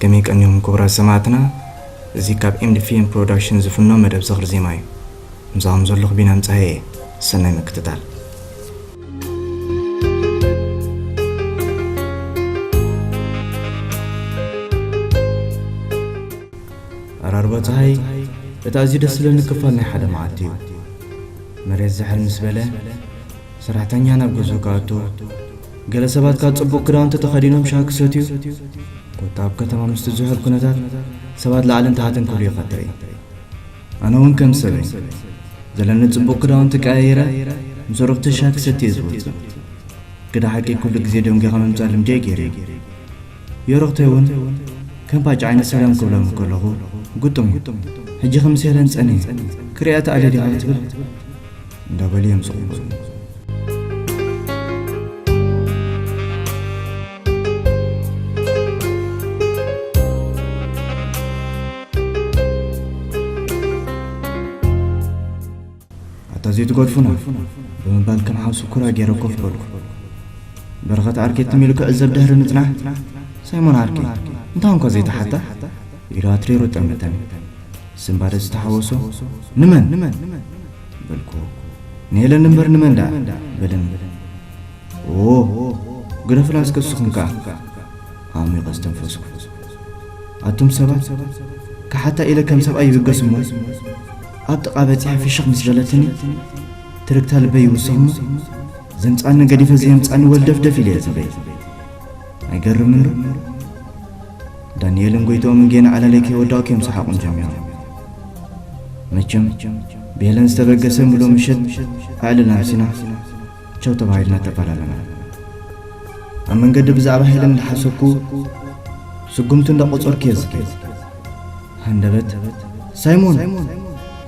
ከመይ ቀኒኹም ክቡራት ሰማዕትና? እዚ ካብ ኤምዲፊኤም ፕሮዳክሽን ዝፍኖ መደብ ዝኽሪ ዜማ እዩ። ምሳኹም ዘለኹ ቢናም ጸሃየ። ሰናይ ምክትታል። ኣራርባ ጸሃይ፣ እቲ ኣዝዩ ደስ ዝብለኒ ክፋል ናይ ሓደ መዓልቲ እዩ። መሬት ዝሕል ምስ በለ፣ ሰራሕተኛ ናብ ገዝኡ ክኣቱ፣ ገለ ሰባት ካብ ጽቡቕ ክዳውንቲ ተኸዲኖም ሻሂ ክሰትዩ፣ ኮታ ኣብ ከተማ ምስ ትዝሕል ኩነታት ሰባት ላዕልን ታሕትን ክብሉ ይኸትርኢ። ኣነ እውን ከም ሰበይ ዘለኒ ጽቡቕ ክዳውንቲ ቀያይረ ምስ ኣዕሩኽተይ ሻሂ ክሰቲ እየ ዝወጽእ። ግዳ ሓቂ ኩሉ ግዜ ደንጒኻ ምምጻእ ልምደይ ገይረ እየ። የሮኽተይ እውን ከም ፓጭ ዓይነት ሰላም ክብሎም ከለኹ ግጡም እዩ። ሕጂ ከም ሴለን ጸኒየ ክሪኣ ተኣልየ ዲኻ ክትብል እንዳበሉ እዮም ዝቕበሉ። ኣታ ዘይትገድፉና ብምባል ከም ሓው ስኩራ ገይረ ኮፍ በልኩ። በረኸት ዓርከይ ትም ኢሉ ክዕዘብ ድሕሪ ምጽናሕ፣ ሳይሞን ዓርከይ፣ እንታይ እንኳ ዘይተሓታ ኢሉ ኣትሪሩ ጠመተኒ። ስንባደ ዝተሓወሶ፣ "ንመን?" በልኩ። "ንሄለን እምበር ንመን ደኣ?" በለኒ። "ኦ፣ ግደፉላ እስከ እስኹም ከኣ!" ኣዕሚቐ ዝተንፈስኩ። ኣቱም ሰባት፣ ክሓታ ኢለ ከም ሰብኣይ ይብገስ እሞ፣ ኣብ ጥቓ በጺሐ ፍሽኽ ምስ በለትኒ፣ ትርግታ ልበይ ይውስኽ እሞ፣ ዘምጻኒ ገዲፈ ዘየምጻኒ ወልደፍደፍ ኢለ እየ ዝበይ። ኣይገርምን ዶ? ዳንኤልን ጎይትኦምን ጌና ዕላለይ ከይወዳእኩ እዮም ሰሓቖም ጀሚሮም። መቸም፣ ብሄለን ዝተበገሰ ምሉእ ምሸት ኣዕልል ኣምሲና፣ ቸው ተባሂልና ተፈላለና። ኣብ መንገዲ ብዛዕባ ሄለን እንዳሓሰብኩ፣ ስጉምቲ እንዳቆጸርኩ እየ ዝኸይድ። ሃንደበት፣ "ሳይሞን!"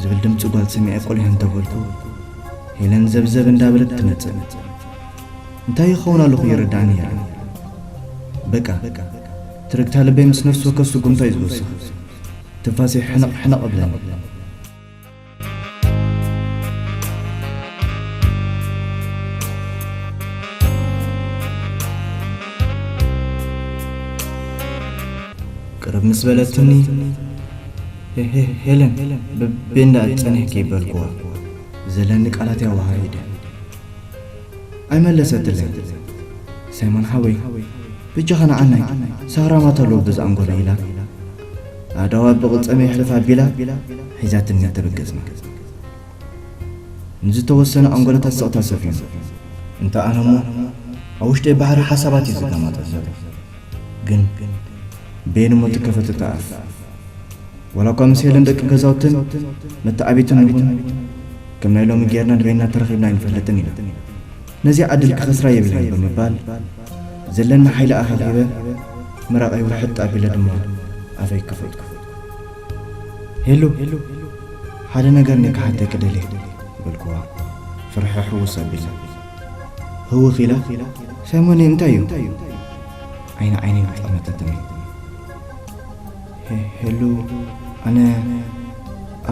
ዝብል ድምጺ ጓል ሰሚዐ ቆሊሕ እንተበልኩ፣ ሄለን ዘብዘብ እንዳበለት ትመጽእ። እንታይ ይኸውን ኣለኹ ይርዳእኒ የለን። በቃ፣ ትርግታ ልበይ ምስ ነፍሲ ወከፍ ስጉምታ እዩ ዝውስኽ። ትንፋሰይ ሕንቕ ሕንቕ እብለኒ። ቅርብ ምስ በለትኒ፣ "ሄ-፣ ሄ-፣ ሄለን፣ በ-፣ ቤንዳ ጸኒሕኪ?" በልኩዋ። ዘለኒ ቃላት ኣዋሃሂደ። ኣይመለሰትለይ። "ሳይሞን ሓወይ፣ በጃኻ ንዓናይ፣ ሰኽራማት ኣለዉ በዚ ኣንጎሎ" ኢላ፣ ኣእዳዋ ብቕልጸመ የሕልፍ ኣቢላ፣ ሒዛትኒ ተበገስና። ንዝተወሰነ ኣንጎሎታት ስቕታ ሰፊኑ። እንተ ኣነ እሞ፣ ኣብ ውሽጠይ ባሕሪ ሓሳባት እዩ ዝገማጠጥ ዘሎ። ግን፣ በየን እሞ ትከፈት እታ ኣፍ? ዋላ እኳ ምስ ሄለን ደቂ ገዛውትን መተዓቢትን ይኹን፣ ከም ናይ ሎሚ ጌርና ንበይንና ተራኺብና ኣይንፈልጥን ኢና። ነዚኣ ዕድል ክኸስራ የብለይን ብምባል፣ ዘለኒ ሓይሊ ኣኻኺበ፣ ምራቐይ ውሕጥ ኣቢለ ድማ ኣፈይ ከፈትኩ። "ሄሉ፣ ሓደ ነገር እኔ ክሓተኪ ደልየ" በልኩዋ፣ ፍርሒ ሕውስ ኣቢላ። ህውኽ ኢላ፣ "ሳይሞን፣ እንታይ እዩ?" ዓይኒ ዓይነይ ጠመተትኒ። "ሄ-፣ ሄሉ፣ ኣነ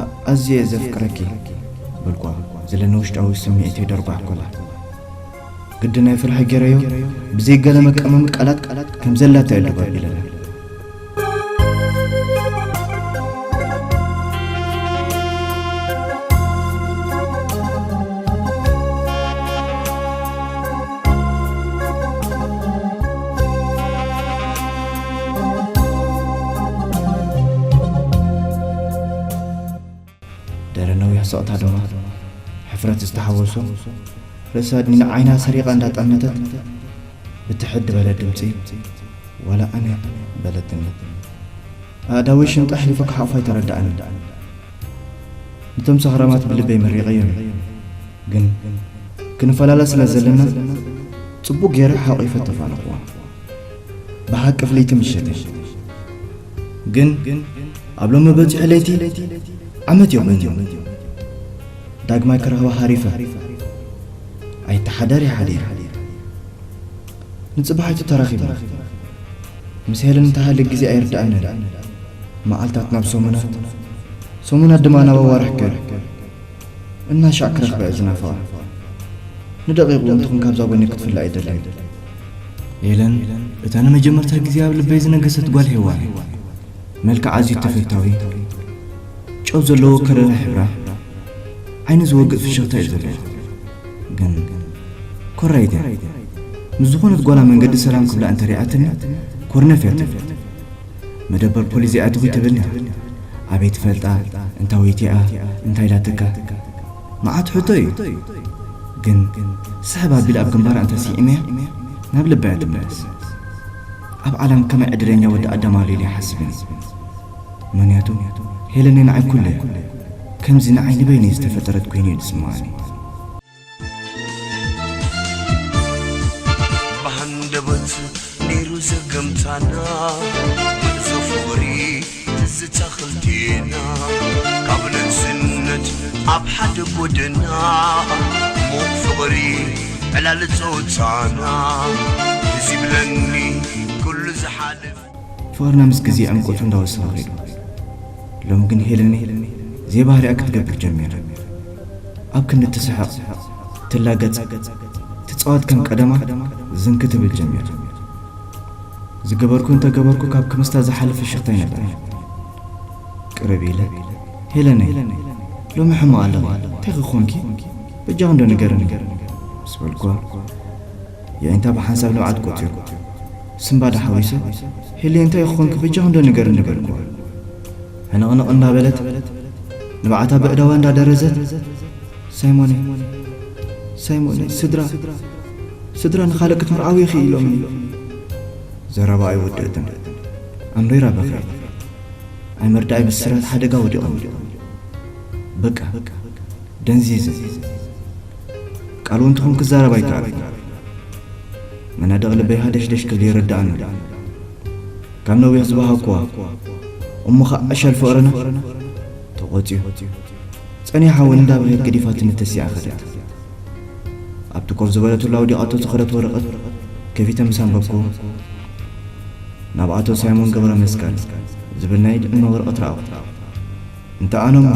ኣ-፣ ኣዝየ እየ ዘፍቅረኪ" በልኳ፣ ዘለኒ ውሽጣዊ ስምዒተይ ደርጓሕ ኮላ። ግዲ ናይ ፍርሒ ገይረዮ፣ ብዘይ ገለ መቀመሚ ቃላት ከም ዘላታ እየ ደባቢለላ። ድሕሪ ነዊሕ ስቕታ ድማ፣ ሕፍረት ዝተሓወሶ ርእሳ ንዓይና ሰሪቓ እንዳጠመተት፣ ብትሕት ዝበለ ድምጺ፣ "ዋላ ኣነ" በለትኒ። ኣእዳወይ ሽንጣ ኣሕሊፈ ክሓቑፋ ኣይተረድኣንን። ነቶም ሰኽራማት ብልበይ መሪቐዮም። ግን ክንፈላለ ስለ ዘለና፣ ጽቡቕ ገይረ ሓቒፈ ተፋነኽዋ። ብሓቂ ፍልይቲ ምሸት እያ። ግን ኣብ ሎሚ በጺሑ ለይቲ ዓመት እዩ ኮይኑ። ዳግማይ ክረኽባ ሃሪፈ። ኣይተሓደር ይሓዲር። ንጽባሒቱ ተራኺብና። ምስ ሄለን እተሃልክ ግዜ ኣይርድኣንን። መዓልታት ናብ ሰሙናት፣ ሰሙናት ድማ ናብ ኣዋርሕ ገይሩ። እናሻዕ ክረኽባ እየ ዝናፍቓ። ንደቂቕ እውን ትኹን ካብዛ ጎኒ ክትፍለ ኣይደልን። ሄለን እታ ንመጀመርታ ግዜ ኣብ ልበይ ዝነገሰት ጓል ሄዋን፣ መልክዓ ኣዝዩ ተፈታዊ፣ ጨው ዘለዎ ከረረ ሕብራ፣ ዓይኒ ዝወግእ ፍሽኽታ እዩ ዘለዋ። ግን ኮራይት እያ። ምስ ዝኾነት ጓላ መንገዲ ሰላም ክብላ እንተሪኣትኒ ኮርነፍ እያ ትብል። መደበር ፖሊስ እዚኣ ትኹይ ትብልና። ኣበይ ትፈልጣ? እንታይ ወይቲኣ? እንታይ ኢላትካ? መዓት ሕቶ እዩ። ግን ስሕብ ኣቢለ ኣብ ግንባራ እንተ ስዒመያ ናብ ልባ እያ ትምለስ። ኣብ ዓለም ከመይ ዕድለኛ ወዲ ኣዳም ኣሎ ኢለ ይሓስብን። ምኽንያቱ ሄለኒ ንዓይ ኩለ እያ። ከምዚ ንዓይ ንበይነይ ዝተፈጠረት ኮይኑ እዩ ዝስምዓኒ። ብሃንደበት ነይሩ ዘገምታና፣ ጉዕዞ ፍቕሪ ትዝታ ክልቴና፣ ካብ ንእስነት ኣብ ሓደ ጎደና፣ ሙቕ ፍቕሪ ዕላል ጸወታና፣ ትዝ ይብለኒ ኩሉ ዝሓልፍ። ፍቕርና ምስ ግዜ ዕምቆቱ እንዳወሰኸ ኸይዱ። ሎሚ ግን ሄለኒ ዘይባህሪኣ ክትገብር ጀሚራ። ኣብ ክንዲ ትስሕቕ፣ ትላገጽ፣ ትጻወት ከም ቀደማ ዝንኪ ትብል ጀሚራ። ዝገበርኩ እንተገበርኩ ካብ ክምስታ ዝሓልፍ ፍሽኽታ ኣይነበረን። ቅርብ ኢለ ሄለነይ ሎሚ ሕማቕ ኣለኺ እንታይ ክኾንኪ በጃኺ እንዶ ንገርኒ ምስ በልኩዋ የዒንታ ብሓንሳብ ንብዓት ቆጺሩ ስንባዳ ሓዊሱ ሄለይ እንታይ ክኾንኪ በጃኺ እንዶ ንገርኒ በልኩዋ ሕንቕንቕ እንዳበለት ንብዓታ በእዳዋ እንዳደረዘት ሳይሞነይ ሳይሞነይ ስድራ ስድራ ንኻልእ ክትምርዓዊ ኢኺ ኢሎምኒ ዘረባ ኣይወደእትን ኣምሪራ በኸየት ኣይምርዳኣይ ብስራት ሓደጋ ወዲቖም በቃ ደንዚዘ ቃል እውን ትኹን ክዛረብ ኣይከኣልኩ መናድቕ ልበይ ሃደሽደሽ ክብል ይርድኣኒ ካብ ነዊሕ ዝበሃግኩዋ እሞ ኸዓ ዕሸል ፍቕርና ተቖጽዩ ጸኒሓ እውን እንዳበኸየት ገዲፋትኒ ተሲኣ ኸደት ኣብቲ ኮፍ ዝበለትሉ ኣውዲቓቶ ዝኸደት ወረቐት ከፊተ ምስ ኣንበብኩ ናብ ኣቶ ሳይሞን ገብረመስቀል ዝብል ናይ ድዕመ ወረቐት ረኣኹ። እንተ ኣነ'ሞ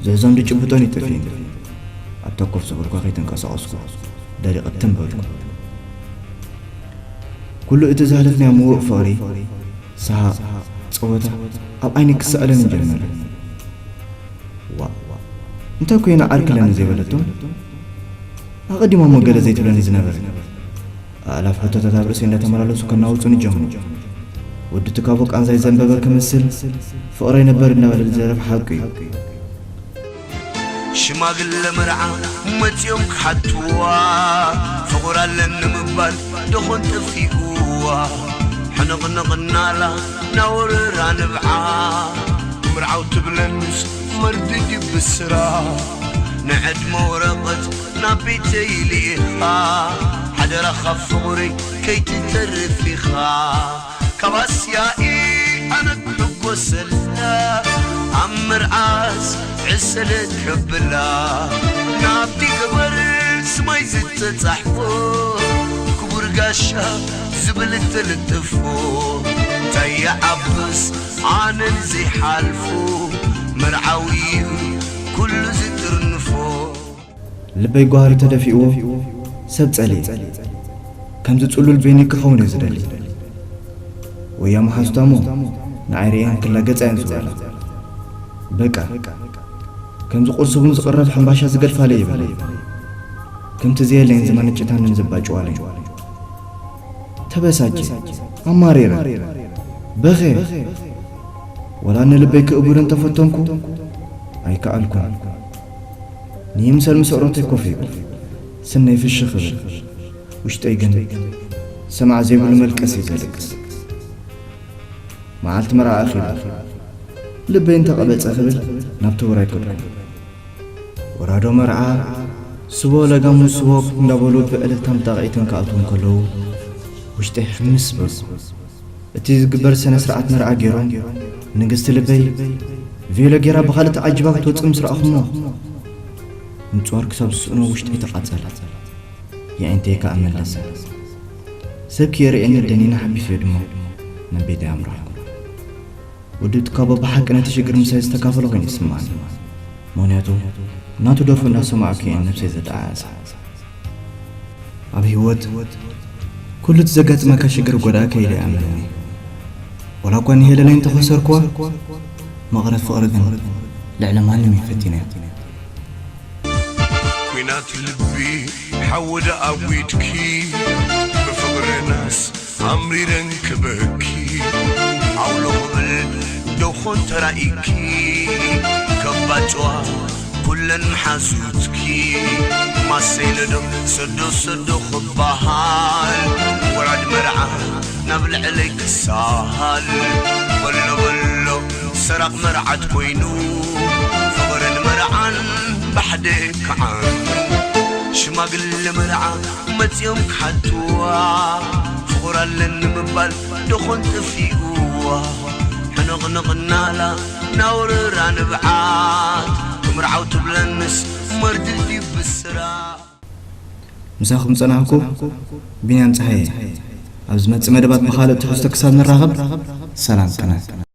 ዝሕዞን ዝጭብጦን እዩ ጠፊኡኒ። ኣብታ ኮፍ ዝበልኩዋ ከይተንቀሳቐስኩ ደሪቐ ትም በልኩ። ኩሉ እቲ ዘሕለፍናዮ ምዉቕ ፍቕሪ፣ ሰሓቕ፣ ጸወታ ኣብ ዓይነይ ክስኣለኒ ጀመረ። ዋእ እንታይ ኮይና ዓርኪ ኣለኒ ዘይበለቶ ኣቐዲማ እሞ ገለ ዘይትብለኒ ዝነበረ ኣእላፍ ሕቶታት ኣብ ርእሰይ እንዳተመላለሱ ከናውጹኒ ጀመሩ ወዲ ትካቦ ቃንዛይ ዘንበበ ክምስል ፍቕረይ ነበር እንዳበለ ዝደረፍ ሓቂ እዩ ሽማግለ መርዓ መጺኦም ክሓትዋ ፍቑር ኣለኒ ምባል ደኾን ጠፊእዋ ሕንቕንቕ እናላ ናወረራ ንብዓ ምርዓው ትብለንስ መርድድ ብስራ ንዕድመ ወረቐት ናብ ቤተይ ልኢኻ ሓደራኻ ፍቕሪ ከይትተርፍ ኢኻ ካብ ኣስያኢ ኣነ ክሕጎሰላ ኣብ ምርዓስ ዕሰለ ከብላ ናብቲ ገበር ስማይ ዝተጻሕፎ ክቡር ጋሻ ዝብል እተልጥፎ እንታይ ይዓብስ ኣነን ዘይሓልፎ መርዓዊ እዩ ኩሉ ዝጥርንፎ ልበይ ጓህሪ ተደፊእዎ ሰብ ጸልየ ከምዚ ጽሉል በይነይ ክኸውን እየ ዝደሊ ወያ መሓዙታሞ ንዓይ ርእየን ክላገጻ እየን ዝበላ በቃ ከምዚ ቁርሲ ቡን ዝቕረብ ሕምባሻ ዝገድፋለ ይብለይ ከምቲ ዘየለየን ዝመነጭታንን ዝባጭዋለይ ተበሳጨ ኣማሪረ በኸ ወላ ንልበይ ክእቡር እንተፈተንኩ ኣይከኣልኩን ንይምሰል ምስ ኣዕሮተይ ኮፍ ይብል ስነይ ፍሽኽ እብል ውሽጠይ ግን ሰማዕ ዘይብሉ መልቀስ እዩ ዘልቅስ መዓልቲ መርዓ ኣኺሉ ልበይ እንተቐበጸ ክብል ናብቲ ውራይ ከድኩ ወራዶ መርዓ ስቦ ለጋሙ ስቦ እንዳበሉ ብዕልልታን ብጣቕዒትን ክኣትዉ እንከለዉ ውሽጠይ ሕምስ በሉ እቲ ዝግበር ስነ ስርዓት መርዓ ገይሮም ንግስቲ ልበይ ቬሎ ገይራ ብኻልእ ተዓጂባ ክትወፅእ ምስ ረኣኹሞ ምፅዋር ክሳብ ዝስእኖ ውሽጠይ ተቓፀለ የዒንተይ ከዓ መለሰ ሰብ ክየርእየኒ ደኒና ሓቢሰዮ ድማ ናብ ቤተይ ኣምራሕኩ ወዲ ትካቦ ብሓቂ ነቲ ሽግር ምሳይ ዝተካፈሎ ኮይኑ ይስምዓኒ ምኽንያቱ ናቱ ደርፉ እንዳሰማዕኩ እየን ነብሰይ ዘጠዓዕሳ ኣብ ህይወት ኩሉ እቲ ዘጋጥመካ ሽግር ጎዳእካ ኢለ ይኣምን። ወላ እኳ ንሄለነይ እንተኸሰርኩዋ፣ መቐረት ፍቕሪ ግን ልዕሊ ማንም እዩ ፈቲነያ። ኲናት ልቢ ሓዊ ደኣ ኣጒድኪ፣ ብፍቕርናስ ኣምሪረን ክበኪ። ኣውሎ ክብል ዶኾን ተራኢኪ፣ ከባጭዋ ኩለን መሓዙትኪ። ማሰይለዶ ሰዶ ሰዶ ክበሃል፣ ወራድ መርዓ ናብ ልዕለይ ክሳሃል። በሎ በሎ ሰራቕ መርዓት ኮይኑ፣ ፍቕርን መርዓን ብሓደ ክዓኑ። ሽማግለ መርዓ መጺኦም ክሓትዋ፣ ፍቑር ኣለኒ ምባል ደኾን ጠፊእዋ። ሕንቕንቕ እናላ ናውርራ ንብዓት፣ ክምርዓው ትብለንስ መርድእ ድዩ ብስራት? ምሳኹም ጸናሕኩ። ቢንያም ጸሃየ። ኣብ ዝመጽእ መደባት ብኻልእ ትሕዝቶ ክሳብ ንራኸብ፣ ሰላም ቅነ።